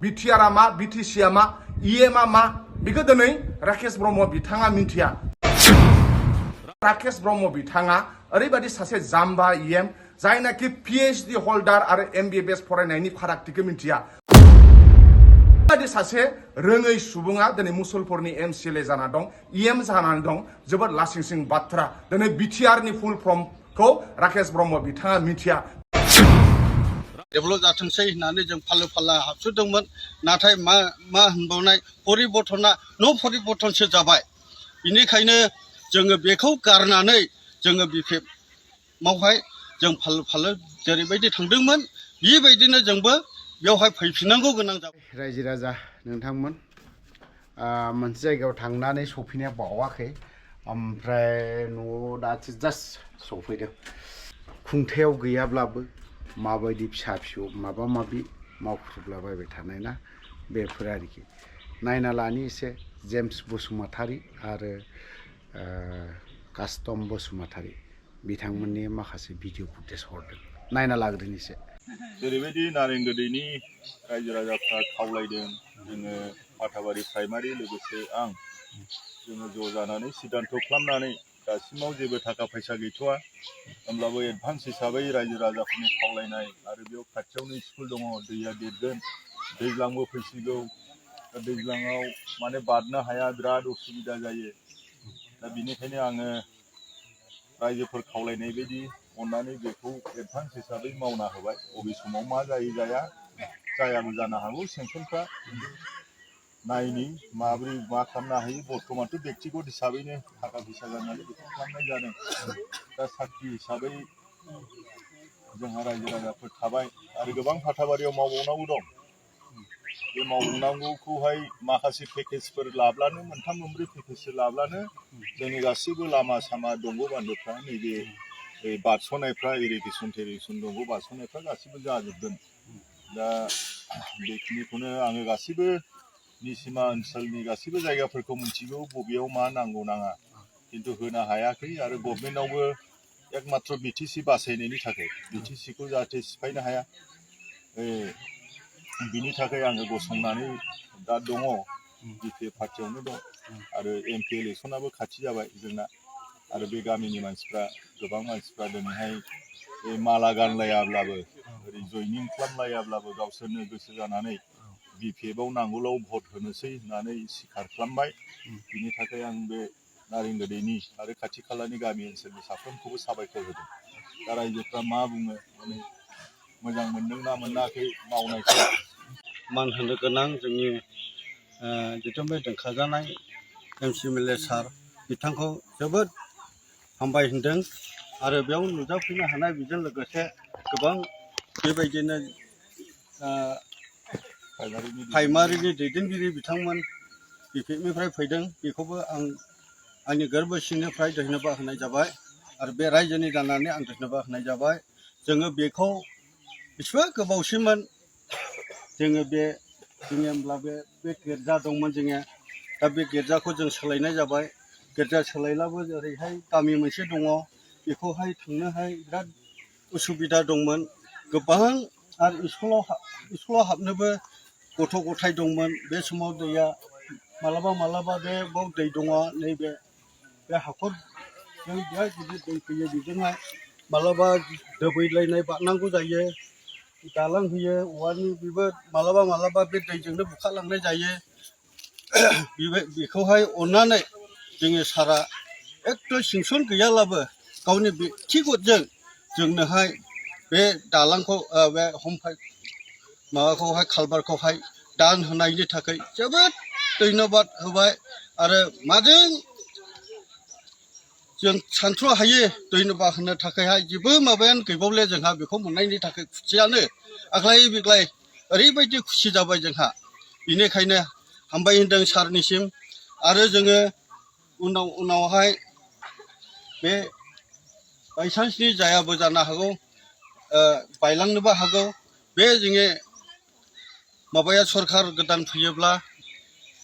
BTR मा BTC मा EM मा बेखौ दिनै राकेश ब्रह्म बिथाङा मिथिया राकेश ब्रह्म बिथाङा ओरैबायदि सासे जाम्बा इएम जायनाखि पिएचडि हल्डार आरो एमबिबिएस फरायनायनि फारागथिखौ मिथिया बेबायदि सासे रोङै सुबुङा दिनै मुसलपुरनि एमसिएलए जाना दं इएम जानानै दं जोबोद लासिंसिं बाथ्रा दिनै बिटिआरनि फुल फर्मखौ राकेश ब्रह्म बिथाङा मिथिया डेभेलप जाथोंसै होननानै जों फालो फाला हाबसोदोंमोन नाथाय मा होनबावनाय परिबर्तना परिबर्तनसो जाबाय बेनिखायनो जोङो बेखौ गारनानै जोङो बिपिएफआवहाय जों फालो फालो जेरैबायदि थांदोंमोन बेबायदिनो जोंबो बेवहाय फैफिननांगौ गोनां जाबाय रायजो राजा नोंथांमोन मोनसे जायगायाव थांनानै सफैनाया बावाखै ओमफ्राय न'आव दासो जास्ट सफैदों खुंथायाव गैयाब्लाबो माबायदि फिसा फिसौ माबा माबि मावख्रुबलाबायबाय थानाय ना बेफोर आरोखि नायना लानि एसे जेम्स बसुमतारी आरो कास्टम बसुमतारी बिथांमोननि माखासे भिडिअ फुटेज हरदों नायना लाग्रोनि एसे जेरैबायदि नारें गोदैनि रायजो राजाफ्रा खावलायदों जोङो फाथाबारि प्राइमारि लोगोसे आं जोङो ज' जानानै सिद्धान्त खालामनानै दासिमाव जेबो थाखा फैसा गैथ'वा होमब्लाबो एडभान्स हिसाबै रायजो राजाफोरनि खावलायनाय आरो बेयाव खाथियावनो स्कुल दङ दैया देरगोन दैज्लांबो फैसिगौ दैज्लाङाव माने बारनो हाया बिराद उसुबिदा जायो दा बिनिखायनो आङो रायजोफोर खावलायनाय बायदि अन्नानै बेखौ एडभान्स हिसाबै मावना होबाय बबे समाव मा जायो जाया जायाबो जानो हागौ सेंसनफ्रा नायनि माबोरै मा खालामनो हायो बर्थमानथ' बेक्तिगत हिसाबैनो थाखा फैसा गारनानै बेखौ खालामनाय जादों दा साख्रि हिसाबै जोंहा रायजो राजाफोर थाबाय आरो गोबां फाथाबारियाव मावबावनांगौ दं बे मावबावनांगौखौहाय माखासे पेकेजफोर लाब्लानो मोनथाम मोनब्रै पेकेजसो लाब्लानो जोंनि गासैबो लामा सामा दंग' बान्दोफ्रा नैबे बारस'नायफ्रा इरिगेसन दंग' बारस'नायफ्रा गासैबो जाजोबगोन दा बेखिनिखौनो आङो गासैबो निसिमा ओनसोलनि गासैबो जायगाफोरखौ मिथिगौ बबेयाव मा नांगौ नाङा खिन्थु होनो हायाखै आरो गभर्नमेन्टआवबो एकमात्र बिटिसि बासायनायनि थाखाय बिटिसिखौ जाहाथे सिफायनो हाया बिनि थाखाय आङो गसंनानै दा दङ बिपिएफ पार्टियावनो दं आरो एमपि इलेक्सनाबो खाथि जाबाय जोंना आरो बे गामिनि मानसिफ्रा गोबां मानसिफ्रा दिनैहाय माला गानलायाब्लाबो ओरै जयनिं खालामलायाब्लाबो गावसोरनो गोसो जानानै बिपिएफआव नांगौलाव भट होनोसै होननानै सिखार खालामबाय बिनि थाखाय आं बे नारें गोदैनि आरो खाथि खालानि गामि ओनसोलनि साफ्रोमखौबो साबायखर होदों दा रायजोफ्रा मा बुङो माने मोजां मोनदों ना मोनाखै मावनायखौ मान होनो गोनां जोंनि जिथुबे दोनखाजानाय एमसिएलए सार बिथांखौ जोबोद हामबाय होनदों आरो बेयाव नुजाफैनो हानाय बेजों लोगोसे गोबां बेबायदिनो प्राइमारिनि दैदेनगिरि बिथांमोन बिपिएफनिफ्राय फैदों बेखौबो आं आंनि गोरबो सिंनिफ्राय धन्यबाद होनाय जाबाय आरो बे रायजोनि जानानै आं धन्यबाद होनाय जाबाय जोङो बेखौ बेसेबा गोबावसिममोन जोङो होमब्ला बे गिर्जा दंमोन जोङो दा बे गिर्जाखौ जों सोलायनाय जाबाय गिर्जा सोलायब्लाबो ओरैहाय गामि मोनसे दङ बेखौहाय थांनोहाय बिराद उसुबिदा दंमोन गोबां आरो स्कुलाव हाबनोबो गथ' गथाय दंमोन बे समाव दैया मालाबा बेयाव दै दङ नैबे हाखर बिराद गिदिर दै फैयो बेजोंहाय मालाबा दोबैलायनाय बारनांगौ जायो दालां होयो औवानि बेबो मालाबा बे दैजोंनो बुखारलांनाय जायो बेखौहाय अन्नानै जोंनि सारा एकदम सेंसन गैयाब्लाबो गावनि बेक्तिगतजों जोंनोहाय बे दालांखौ बे माबाखौहाय कालभारखौहाय दान होनायनि थाखाय जोबोद धन्यबाद होबाय आरो माजों जों सानथ्र' हायै धन्यबाद होनो थाखायहाय जेबो माबायानो गैबावले जोंहा बेखौ मोननायनि थाखाय खुसियानो आग्लाय बिग्लाय ओरैबायदि खुसि जाबाय जोंहा बेनिखायनो हामबाय होनदों सारनिसिम आरो जोङो उनावहाय बे बायसान्सनि जायाबो जानो हागौ बायलांनोबो हागौ बे जोङो माबाया सरखार गोदान फैयोब्ला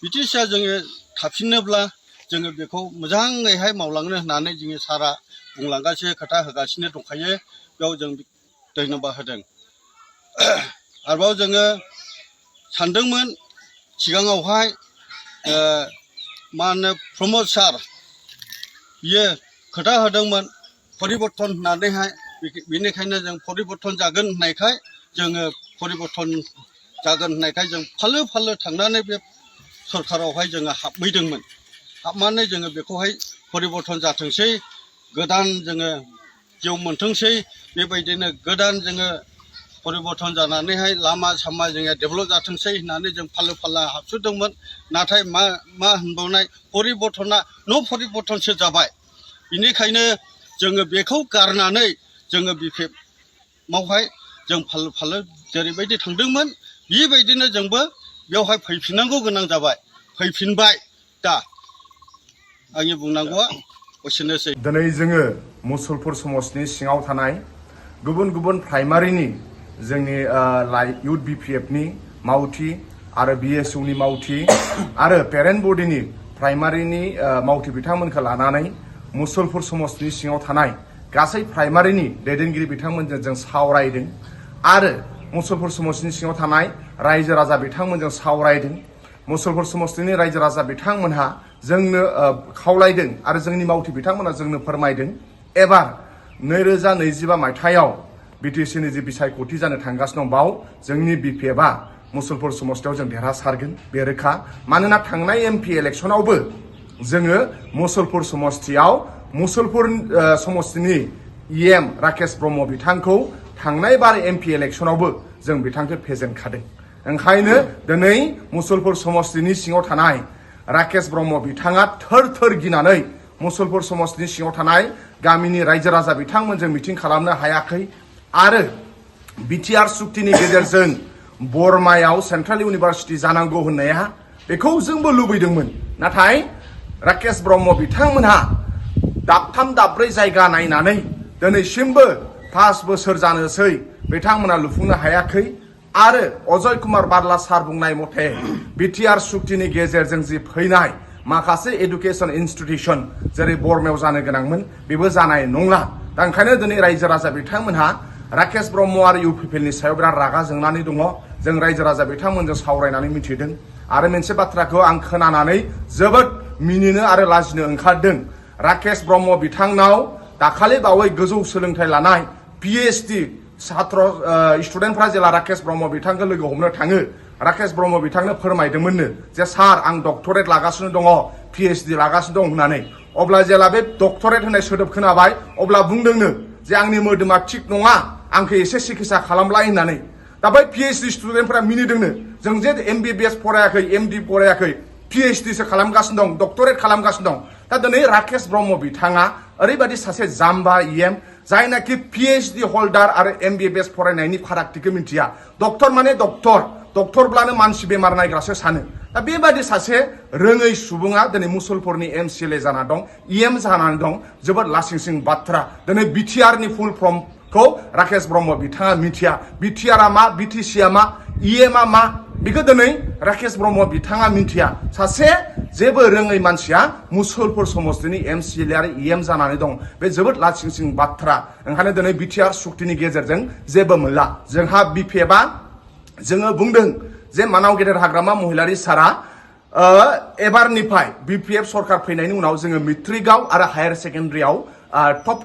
बिटिसिया जोङो थाफिनोब्ला जोङो बेखौ मोजाङैहाय मावलांनो होननानै जोङो सारा बुंलांगासिनो खोथा होगासिनो दंखायो बेयाव जों धन्यबाद होदों आरोबाव जोङो सानदोंमोन सिगाङावहाय मा होनो प्रमद सार बियो खोथा होदोंमोन परिबर्तन होननानैहाय बेनिखायनो जों परिबर्तन जागोन होननायखाय जोङो परिबर्तन जागोन होननायखाय जों फालो फालो थांनानै बे सरखारावहाय जोङो हाबहैदोंमोन हाबनानै जोङो बेखौहाय परिबर्तन जाथोंसै गोदान जोङो जिउ मोनथोंसै बेबायदिनो गोदान जोङो परिबर्तन जानानैहाय लामा सामा जोङो डेभेलप जाथोंसै होननानै जों फालो फालो हाबसोदोंमोन नाथाय मा होनबावनाय परिबर्तना न' परिबर्तनसो जाबाय बेनिखायनो जोङो बेखौ गारनानै जोङो बिपिएफआवहाय जों फालो फालो जेरैबायदि थांदोंमोन बेबायदिनो जोंबो बेवहाय फैफिननांगौ गोनां जाबाय फैफिनबाय दा आंनि बुंनांगौआ एसेनोसै दिनै जोङो मुसलपुर समाजनि सिङाव थानाय गुबुन गुबुन प्राइमारिनि जोंनि इउथ बिपिएफनि मावथि आरो बिएसइउनि मावथि आरो पेरेन्ट बडिनि प्राइमारिनि मावथि बिथांमोनखौ लानानै मुसलपुर समाजनि सिङाव थानाय गासै प्राइमारिनि दैदेनगिरि बिथांमोनजों जों सावरायदों आरो मुसलपुर समाजनि सिङाव थानाय रायजो राजा बिथांमोनजों सावरायदों मुसलपुर समाजनि रायजो राजा बिथांमोनहा जोंनो खावलायदों आरो जोंनि मावथि बिथांमोना जोंनो फोरमायदों एबार 2025 मायथाइयाव बिटिसिनि जि बिसायख'थि जानो थांगासिनो दं बाव जोंनि बिपिएफआ मुसलपुर समाजयाव जों देरहासारगोन बे रोखा मानोना थांनाय एमपि इलेक्सनावबो जोङो मुसलपुर समष्टियाव मुसलपुर समष्टिनि इएम राकेश ब्रह्म बिथांखौ थांनाय बार एमपि इलेक्सनावबो जों बिथांखौ फेजेनखादों ओंखायनो दिनै मुसलपुर समष्टिनि सिङाव थानाय राकेश ब्रह्म बिथाङा थोर थोर गिनानै मुसलपुर समष्टिनि सिङाव थानाय गामिनि रायजो राजा बिथांमोनजों मिटिं खालामनो हायाखै आरो बिटिआर सुक्तिनि गेजेरजों बरमायाव सेन्ट्रेल इउनिभार्सिटि जानांगौ होननाया बेखौ जोंबो लुबैदोंमोन नाथाय राकेश ब्रह्म बिथांमोनहा दाबथाम दाब्रै जायगा नायनानै दिनैसिमबो 5 बोसोर जानोसै बिथांमोना लुफुंनो हायाखै आरो अजय कुमार बारला सार बुंनाय मथे बिटिआर सुक्तिनि गेजेरजों जि फैनाय माखासे एडुकेशन इन्स्टिट्यूशन जेरै बरमायाव जानो गोनांमोन बेबो जानाय नंला दा ओंखायनो दिनै रायजो राजा बिथांमोनहा राकेश ब्रह्म आरो इउपिपिएलनि सायाव बिराद रागा जोंनानै दङ जों रायजो राजा बिथांमोनजों सावरायनानै मिथिदों आरो मोनसे बाथ्राखौ आं खोनानानै जोबोद मिनिनो आरो लाजिनो ओंखारदों राकेश ब्रह्म बिथांनाव दाखालि बावै गोजौ सोलोंथाइ लानाय पिएइचडि छात्र स्टुडेन्टफ्रा जेला राकेश ब्रह्म बिथांखौ लोगो हमनो थाङो राकेश ब्रह्म बिथांनो फोरमायदोंमोननो जे सार आं डक्टरेट लागासिनो दङ पिएइचडि लागासिनो दं होननानै अब्ला जेला बे डक्टरेट होननाय सोदोब खोनाबाय अब्ला बुंदोंनो जे आंनि मोदोमा थिग नङा आंखौ एसे सिकित्सा खालामलाय होननानै दा बै पिएइचडि स्टुडेन्टफ्रा मिनिदोंनो जों जे एमबिबिएस फरायाखै एमडि फरायाखै पिएइचडिसो खालामगासिनो दं डक्टरेट खालामगासिनो दं दा दिनै राकेश ब्रह्म बिथाङा ओरैबायदि सासे जाम्बा इएम जायनाखि पिएइचडि हल्डार आरो एमबिबिएस फरायनायनि फारागथिखौ मिथिया डक्टर माने डक्टरब्लानो मानसि बेमार नायग्रासो सानो दा बेबायदि सासे रोङै सुबुङा दिनै मुसलपुरनि एमसिएलए जाना दं इएम जानानै दं जोबोद लासिंसिं बाथ्रा दिनै बिटिआरनि फुल फर्मखौ राकेश ब्रह्म बिथाङा मिथिया बिटिआरआ मा बिटिसिआ मा इएमआ मा बेखौ दिनै राकेश ब्रह्म बिथाङा मिथिया सासे जेबो रोङै मानसिया मुसलपुर समष्टिनि एमसिएलए आरो इएम जानानै दं बे जोबोद लासिंसिं बाथ्रा ओंखायनो दिनै बिटिआर सुक्तिनि गेजेरजों जेबो मोनला जोंहा बिपिएफआ जोङो बुंदों जे मानाव गेदेर हाग्रामा महिलारि सारा एबारनिफ्राय बिपिएफ सरकार फैनायनि उनाव जोङो मेट्रिकआव आरो हायार सेकेन्डारियाव टप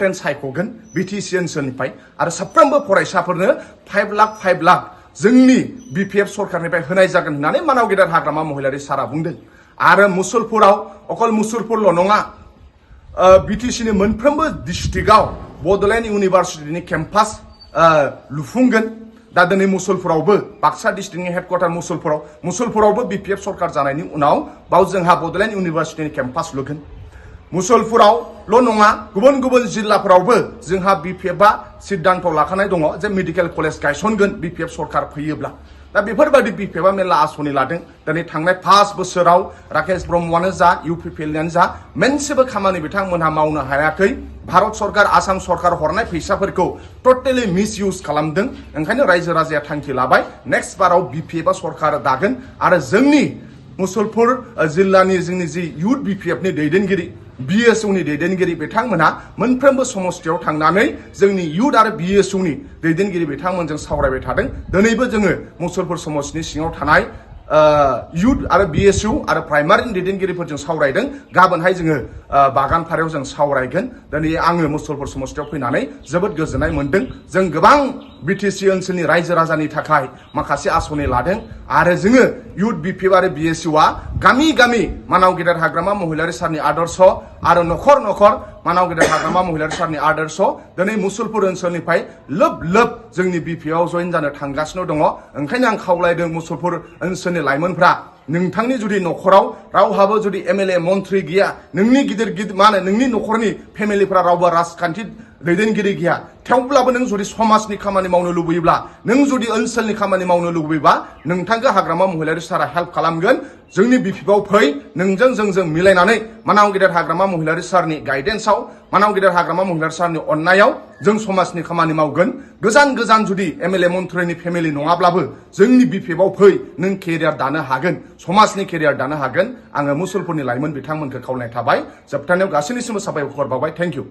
10 सायख'गोन बिटिसि ओनसोलनिफ्राय आरो साफ्रोमबो फरायसाफोरनो 5 लाख जोंनि बिपिएफ सरकारनिफ्राय होनाय जागोन होननानै मानाव गेदेर हाग्रामा महिलारि सारा बुंदों आरो मुसलपुराव अकल मुसलपुरल' नङा बिटिसिनि मोनफ्रोमबो डिस्ट्रिक्टआव बड'लेण्ड इउनिभार्सिटिनि केम्पास लुफुंगोन दा दिनै मुसलपुरावबो बाक्सा डिस्ट्रिक्टनि हेडक्वार्टार मुसलपुरावबो बिपिएफ सरकार जानायनि उनाव बाव जोंहा बड'लेण्ड इउनिभार्सिटिनि केम्पास लुगोन मुसलपुरावल' नङा गुबुन गुबुन जिल्लाफोरावबो जोंहा बिपिएफआ सिद्धान्त लाखानाय दङ जे मेडिकेल कलेज गायसनगोन बिपिएफ सरकार फैयोब्ला दा बेफोरबायदि बिपिएफआ मेरला आसनि लादों दिनै थांनाय 5 बोसोराव राकेश ब्रह्मआनो जा इउपिपिएलनियानो जा मोनसेबो खामानि बिथांमोनहा मावनो हायाखै भारत सरकार आसाम सरकार हरनाय फैसाफोरखौ टटेलि मिसइउज खालामदों ओंखायनो रायजो राजाया थांखि लाबाय नेक्स्ट बाराव बिपिएफआ सरकार दागोन आरो जोंनि मुसलपुर जिल्लानि जोंनि जि इउथ बिपिएफनि दैदेनगिरि BSUनि दैदेनगिरि बिथांमोना मोनफ्रोमबो समस्थियाव थांनानै जोंनि युथ आरो BSUनि दैदेनगिरि बिथांमोनजों सावरायबाय थादों दिनैबो जोङो मुसलपुर समस्थिनि सिङाव थानाय युथ आरो BSU आरो प्राइमारिनि दैदेनगिरिफोरजों सावरायदों गाबोनहाय जोङो बागानपारायाव जों सावरायगोन दिनै आङो मुसलपुर समस्थियाव फैनानै जोबोद गोजोननाय मोनदों जों गोबां BTC ओनसोलनि रायजो राजानि थाखाय माखासे आसनि लादों आरो जोङो युथ BPF आरो BSUआ गामि गामि मानाव गेदेर हाग्रामा महिलारि सारनि आदर्श आरो नखर नखर मानाव गेदेर हाग्रामा महिलारि सारनि आदर्श दिनै मुसलपुर ओनसोलनिफ्राय लोब लोब जोंनि BPFआव जइन जानो थांगासिनो दङ ओंखायनो आं खावलायदों मुसलपुर ओनसोलनि लाइमोनफ्रा नोंथांनि जुदि नखराव रावहाबो जुदि MLA मन्थ्रि गैया नोंनि गिदिर गिदिर मा होनो नोंनि नखरनि फेमिलिफोरा रावबो राजखान्थि दैदेनगिरि गैया थेवब्लाबो नों जुदि समाजनि खामानि मावनो लुबैयोब्ला नों जुदि ओनसोलनि खामानि मावनो लुबैयोबा नोंथांखौ हाग्रामा महिलारि सारा हेल्प खालामगोन जोंनि BPFआव फै नोंजों जोंजों मिलायनानै मानाव गेदेर हाग्रामा महिलारि सारनि गाइडेन्सआव मानाव गेदेर हाग्रामा महिलारि सारनि अननायाव जों समाजनि खामानि मावगोन गोजान गोजान जुदि MLA मन्थ्रिनि फेमिलि नङाब्लाबो जोंनि BPFआव फै नों केरियार दानो हागोन समाजनि केरियार दानो हागोन आङो मुसलपुरनि लाइमोन बिथांमोनखौ खावलायनाय थाबाय जोबथारनायाव गासैनिसिमबो साबायखर बावबाय थेंक इउ